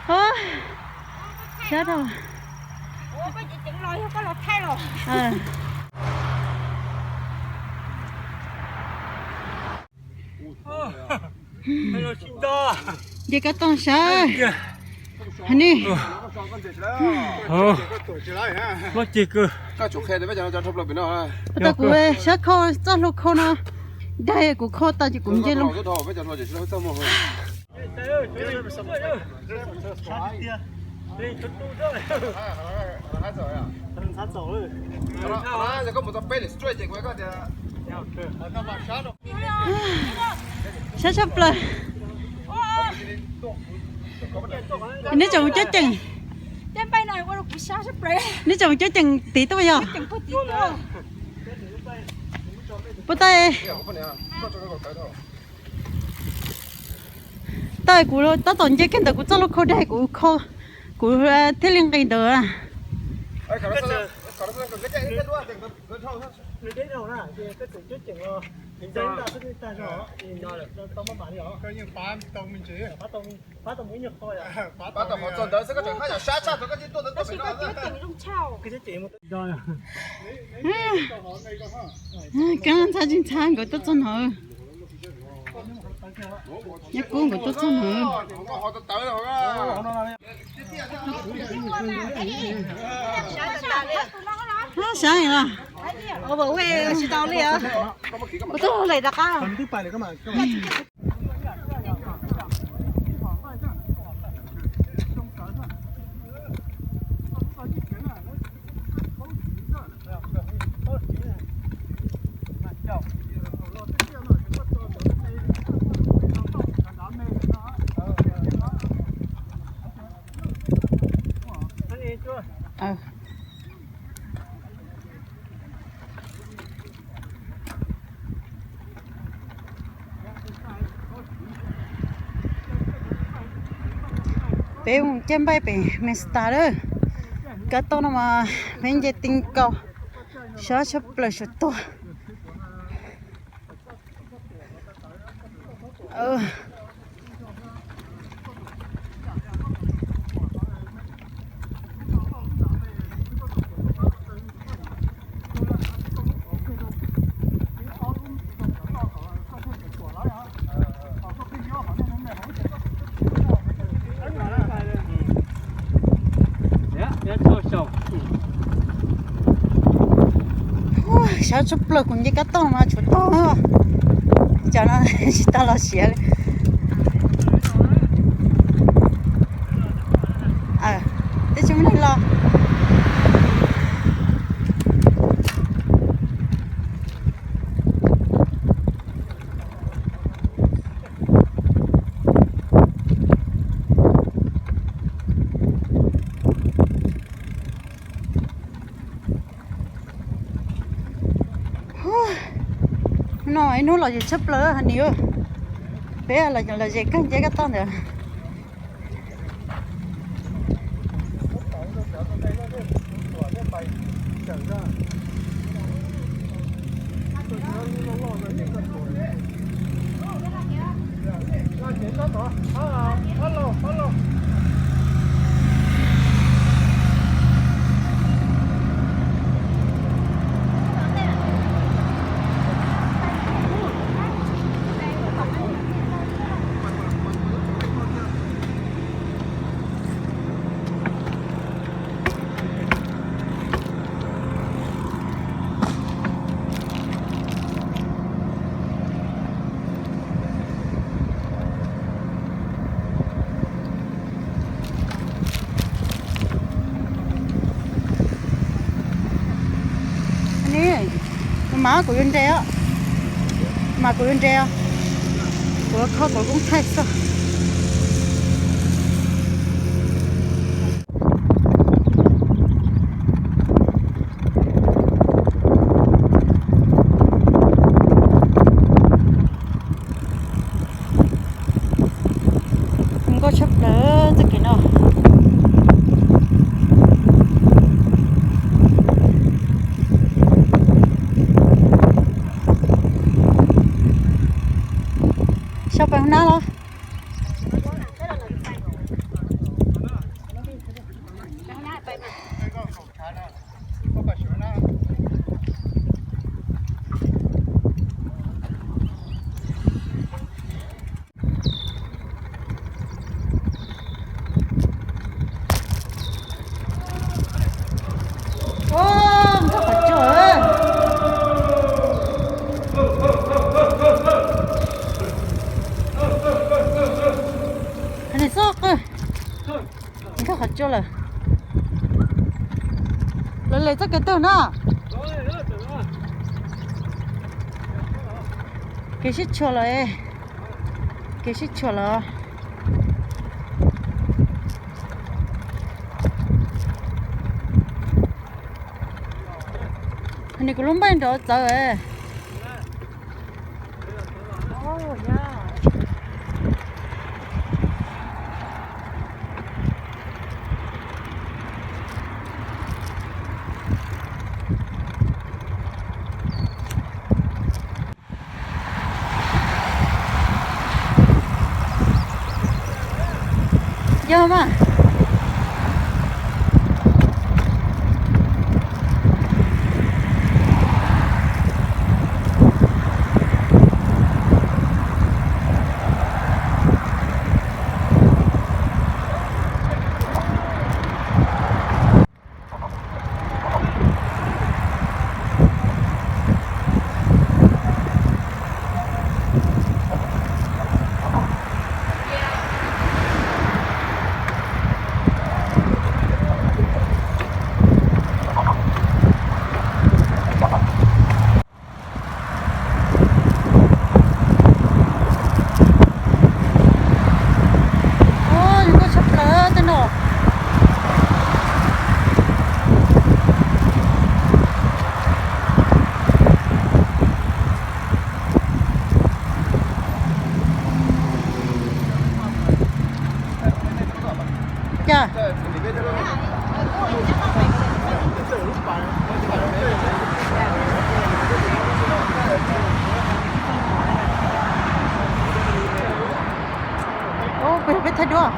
Ua, sab dhau. Nce kab tooj sab. Hais ni. Puas tau kuv sab khau txoj hlua khau no, daig kuv khau tau ces kuv nce los. Sab tshaj plaws. Neb tseem mus coob ceem, neb tseem mus coob ceem tid tuaj yog? Puas tau? Tau, kuv tab tom nce kiag ntawd kuv txoj hlua khau daig kuv khau, kuv thiaj li nqis ntawd. Kab ntxhab tsis ntxhab nkawd tuaj txog no. Nyob kub nkawd tuaj txog no. Sab los. Ua tau lem rov qab. Peb mus caij npaij pem Mesta lawm. Kab tooj no mas peb nce ti nkaus, sab tshaj plaws saum tuag. Sab tshaj plaws, kuv nce kab tooj mas tshuav tog, cov no tsis tau los siav li. Twb tsis muaj neeg los. No ib hnub los yus tshaj plaws hos niam. Peb los zem kawg nce kab tooj ntawd. Ni, mas kuv yuav nres os, mas kuv yuav nres os, kuv kho kuv koob thaij xwb. Zoo nkauj tshaj plaws txoj kev no. Nab los. Nkag qhov tsua. Hais li xwb, nkag qhov tsua lawm. Lawv lem txoj kev twg na? Kev sib tshuam lawm. Kev sib tshuam lawm. Nws kuv lub npaij nrov txawv. Yog mas. Zoo nkauj tshaj plaws tej no. Cas. Ub, peb thaij duab.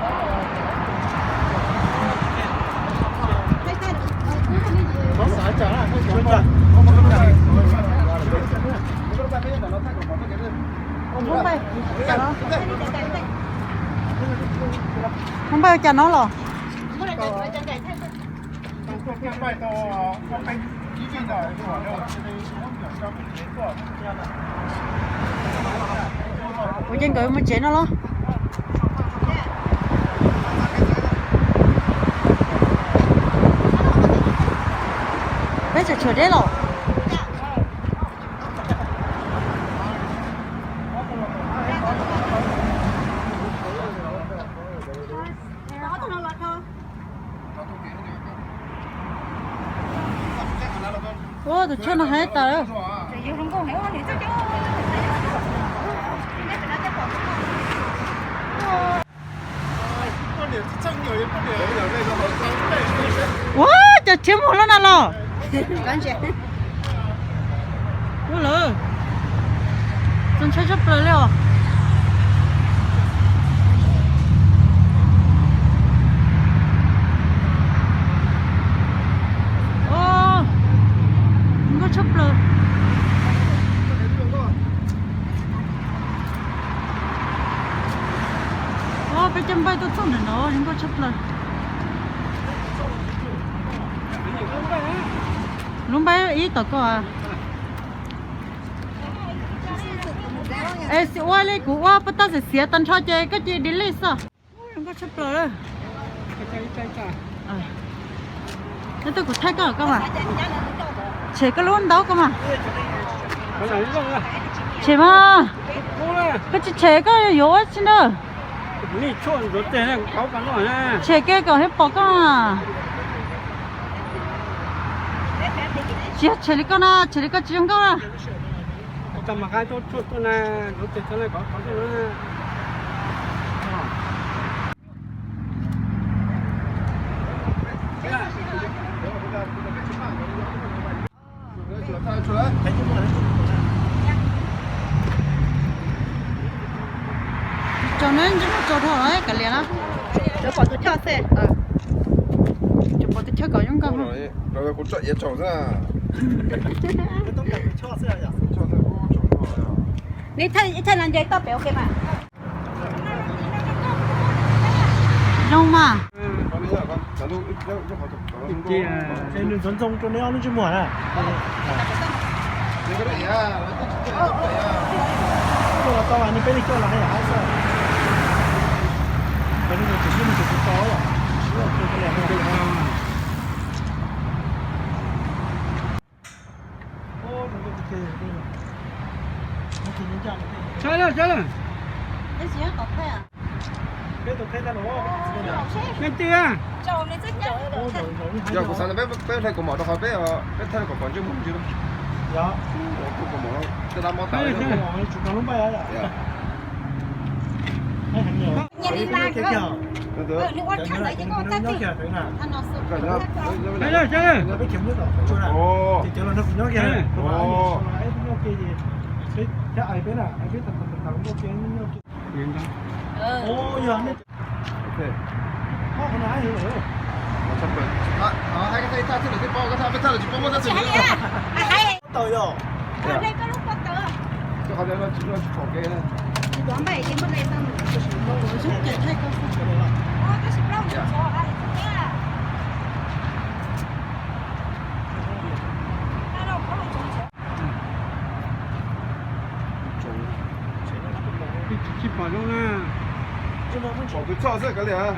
Hmoob npaj cas no los? Kuv ces nkawd mus tsev no los? Peb tseem tshuav deb los? Ua tus tshuaj no heev tas lawm. Ua cas khiav mus lawm na los? Ua lawm, txaus ntshai tshaj plaws li os. Zoo nkauj tshaj plaws. Peb coj npaj tuaj txog ntawm no zoo nkauj tshaj plaws. Lub npaj ib tom ko. Es ua li kuv ua pov toj xiav xiav tag nrho ces koj cia li delete xwb. Zoo nkauj tshaj plaws. Neb tuaj kuv thaij koj, koj mas. Tshem koj lub ntaub koj mas. Tshem mas. Koj tsis tshem koj yuav ua tsi na. Tshem kiag kom thiaj pom koj. Tsis yog tshem li koj na, tshem li koj tsis zoo nkauj na. Neb ntsej muag txaus dhau lawm kav liam na. Tsuas pom tus choj xwb. Tsuas pom tus choj kom zoo nkauj. Kuv tsom iav tsaus xwb. Neb thawj ib thawj no nce toj pem ua ke mas. Zoo mas. Nws ntxoov ntxoo rau neb ob lub ntsej muag na. Coj los tau, nws peb li coj los hais yam xwb. Nws tseem siab nws tseem tau yom. Tsaib lawm, tsaib lawm. Leej twg a? Yog kuv xav tias peb, peb hlais kaus mom rau qhov peb, peb thawj kom pom ntsej muag ntsis. Yog. Kuv kaus mom tej lab mob tas. Tau yog. Tsis pom zoo na. Pom tus choj xwb kav liam.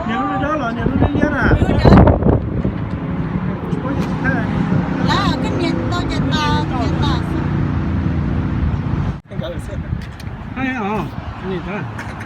Niag lub dawb los niag lub liab liab na. Tsis paub yog tsis thaij. Hais os, ni tag.